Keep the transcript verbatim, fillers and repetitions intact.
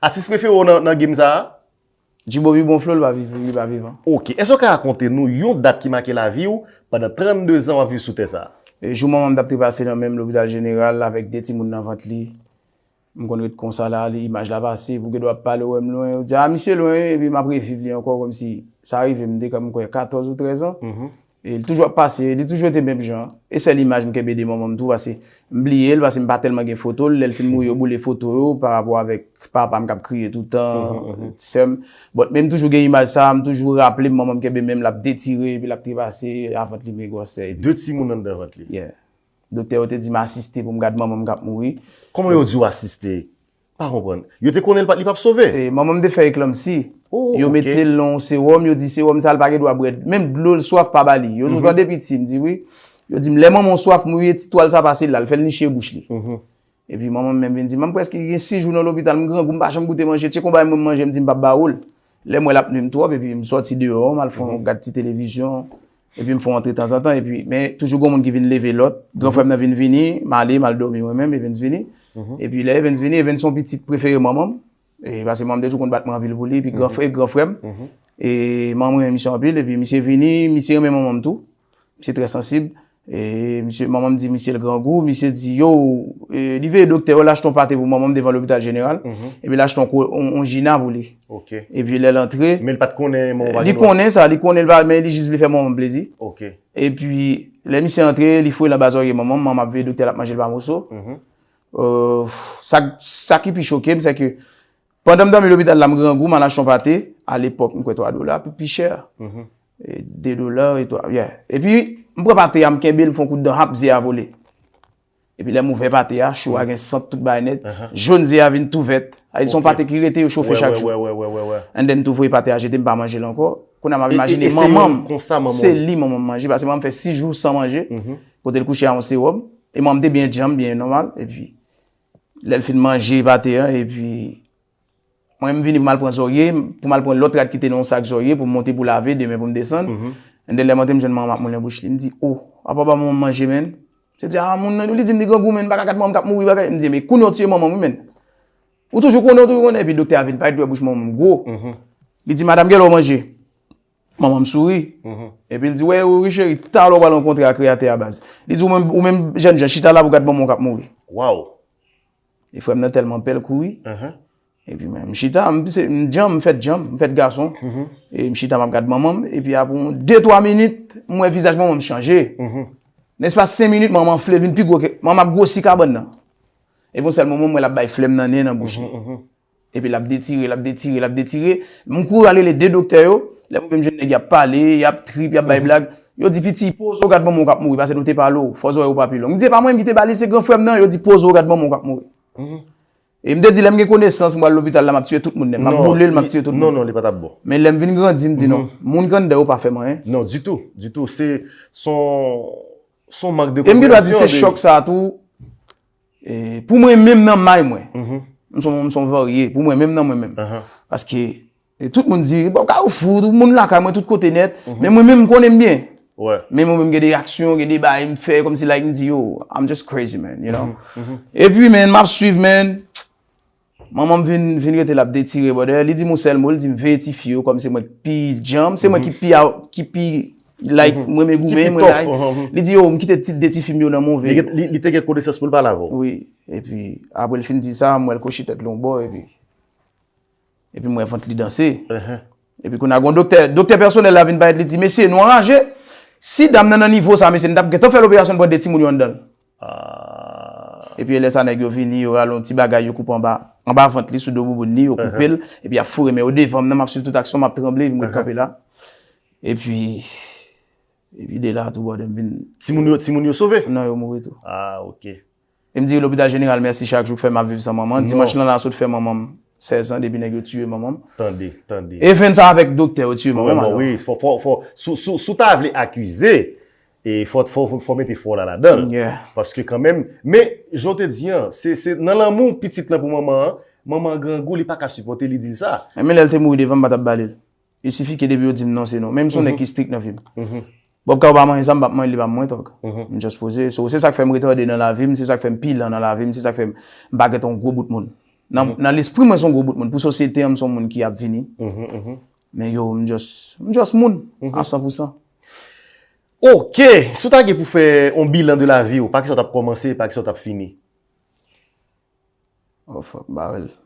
Atis prefere w nan, nan game sa a? G-Bo pi bon flo, li pa viv, li pa vivan. Ok. Èske w ka rakonte nou yon dat ki make lavi w pandan trannde zan w ap viv sou tè sa a? E jou manman m t ap trepase nan menm lopital jeneral avèk de timoun nan vant li, m konn ret konsa la, li imaj la pase, pou gen dwa ap pale, w wè m lwen, yo di, a, misye lwen, epi m ap reviv li ankò, kòmsi sa rive m te kòm, m kwè, katòz ou trèz an. E li toujou ap pase, li toujou rete menm jan. E sèl imaj m kenbe de manman m tou, paske m bliye l, paske m pa tèlman gen foto l. Lè l fin mouri, yo boule foto yo pa rapò avèk papa m k ap kriye toutan, ti sè m. But, men m toujou gen imaj sa, m toujou raple m manman m kenbe men m, l ap detire, epi l ap trepase avant li, men gwòsè. Epi, De timoun anndan vant li. Yeah. Doktè yo te di m asiste pou m gad manman m k ap mouri. Kòman yo di w asiste? Pa konprann. Yo te konnen li p ap sove? E, manman m te fè eklanpsi. Oh, Yo ok. Mete l nan yon sewòm, yo di sewòm sa l pa gen dwa bwè. Menm dlo l swaf pa ba li. Yo di, w tande piti, m di wi. Yo di m lè manman w swaf, m wiye ti twal sa pase l la, l fè l niche bouch li. Epi manman m menm vin di m, m prèske gen sis jou nan lopital, m grangou, m pa janm goute manje, tcheko bay mwen manje, m di m p ap ba ou l. Lè m wè l ap nwi m twòp, epi m sòti deyò, m al fè yon gad ti televizyon, epi m fè yon antre tanzantan, epi, men toujou gen moun ki vin leve lòt, gran frè m nan vin vini, m ale, m al dòmi mwen menm, Evens vini. Epi lè Evens vini, Evens se yon pitit prefere manman m, e, paske manman m te toujou konn bat mwen anpil pou li, epi gran frè, gran frè m. E manman m renmen misye anpil, epi misye vini, misye renmen manman m tou. Misye trè sansib. E misye, manman m di misye l grangou, misye di, yo, e, li veye doktè yo, l achte yon pate pou manman m devan lopital jeneral. Epi l achte yon, ko- yon, yon jina pou li. Ok. Epi lè l antre, Men li pa t konnen manman w pa li gen dwa. Konnen sa, li konnen l pa, men li jis vle fè manman m plezi. Ok. Epi lè misye antre, li foure l anba zòrye manman m, manman m ap veye doktè, l ap manje l pa moso. Euh, sa, sa ki pi choke m, se ke pandan m dòmi lopital la, m grangou, m al achte yon pate, a lepòk, m kwè twa dola, pi, pi chè. E de dola, e twa, yeah. Epi, m pran pate a, m kenbe l, m fè yon kout dan, hap, ze a vole. Epi lè m ouvè pate a, cho a gen sant tout bagay nèt, jòn ze a vin tou vèt. Sa vle di se yon pate ki rete, yo chofe chak jou. Wè, wè, wè, wè, wè. And then tou voye pate a jete, m pa manje l ankò. Kounye a m ap E- e- imajine e se manman yon- m, konsa manman se w- li manman m manje, paske manman m fè sis jou san manje. Kote l kouche a yon sewòm. E manman m te byen djanm, byen nòmal. Epi, lè l fin manje pate a, epi mwen, m vini pou m al pran zòrye, pou m al pran lòt rad ki te nan yon sak zòrye, pou m monte pou lave, demen pou m desann. And then lè m antre, m jwenn manman m ap moulen bouch li. M di, oh, apa ba manman m manje, menn? Se di, ah, moun nan, li di m li grangou, menn, m pa ka gad manman m k ap mouri, bagay. M di, men kounye a w tiye manman m, wi, menn. Ou toujou konnen, ou toujou konnen. Epi doktè a vin parèt, li wè bouch manman m gwo. Li di, madanm, gen lè w manje. Manman m souri. Epi l di, wè, wi, cheri, talè w pral rankontre ak Kreyatè a, baz. Li di, ou menm, ou menm jènjan, chita la pou gad manman w k ap mouri. Waw. E frè m nan tèlman pè, l kouri. Epi mwen, m chita, m, se, m djanm, m fèt djanm, m fèt gason. E m chita, m ap gad manman m. Epi apre yon de twa minit, m wè vizaj manman m chanje. Nan espas senk minit, manman anfle, vin pi gwo ke, manman ap gwosi kabann nan. Epi yon sèl moman, m wè l ap bay flèm nan nen, nan bouch li. Epi l ap detire, l ap detire, l ap detire. M kouri al rele de doktè yo. Lè m rive, m jwenn nèg y ap pale, y ap trip, y ap bay blag. Yo di, piti, poze w gad manman w k ap mouri, paske nou te pale w, fò zòrèy ou pa pi long. M di, e pa mwen menm ki te ba li, se gran frè m nan. Yo di, poze w gad manman w k ap mouri. E m te di, lè m gen konesans, m pral lopital la, m ap tiye tout moun nèt. M ap boule l, m ap tiye tout moun. Non, non, li pa t ap bon. Men lè m vin grandi, m di, non, moun k anndan yo pa fè m anyen. Non, ditou, ditou. Se son, son mank de E m gen dwa di se konpreyansyon de- chòk sa a tou. E, pou mwen menm nan may mwen, m son, m son varye, pou mwen menm nan mwen menm. Paske, e, tout moun di, bon, Kawfou, tout moun lakay mwen, tout kote nèt, men mwen menm m konnen m byen. Wè. Men mwen menm gen de aksyon, gen de bagay m fè, kòmsi like m di, yo, I'm just crazy, man, you know. Epi, man, m ap swiv, man. Manman m vin, vin rete l ap detire, brother. Li di m yon sèl mo, li di m veye tifi yo, kòm se mwen ki pi djanm, se mwen ki pi, a- ki pi, like, mwen men goumen, mwen like. Li di, yo, m kite ti, de tifi m yo nan move. Li, li, li te gen konesans pou l pale avè w. Wi. Epi, apre l fin di sa, m wè l kwochi tèt l yon bò, epi, epi m wè vant li danse. Epi kounye a, gon doktè, doktè pèsonèl la vin parèt, li di, mesye, nou anraje. Si dam nan nan nivo sa, mesye, n t ap gentan fè l operasyon, n pran de timoun yo anndan l. Epi lè sa nèg yo vini, yo rale yon ti bagay, yo koupe anba, anba vant li, sou do bouboun li, yo koupe l, epi y ap foure men yo devan m nan, m ap swiv tout aksyon, m ap tranble, epi m ret kanpe la. Epi, epi de la tou, brother, m vin... Timoun yo, timoun yo sove? Non, yo mouri tou. Ah, ok. E m di lopital jeneral mèsi chak jou k fè m ap viv san manman. Dimanch lan la sot fè manman m sèz an depi nèg yo tiye manman m. Tande, tande. E fen sa avèk doktè yo tiye manman m. Bon, wi, fò, fò, fò, si, si, si w ta vle akize, e fò, fò, fò, fò mete fò la ladan l. Yeah. Paske kanmenm, men, jan w te di an, se, se nan lanmou pitit lan pou manman an, manman an grangou, li pa ka sipòte, li di l sa. Men lè l te mouri devan m, m pa t ap ba li l. Il suffit que depi yo di m non, se non. Menm si yon nèg ki strik nan vi m. Bob Kaw pa manyen sa, m p ap manyen, li pa mwen, tòg. M just poze. So, se sa k fè m retade nan lavi m, se sa k fè m pi lan nan lavi m, se sa k fè m, m pa gentan yon gwo bout moun. Nan, nan lespri mwen, se yon gwo bout moun. Pou sosyete an, m se yon moun ki ap vini. Men yo, m just, m just moun, a san pou san. Ok, si w ta gen pou fè yon bilan de lavi w, pa kisa w t ap kòmanse, pa kisa w t ap fini? Oh fuck, m pa wè l. M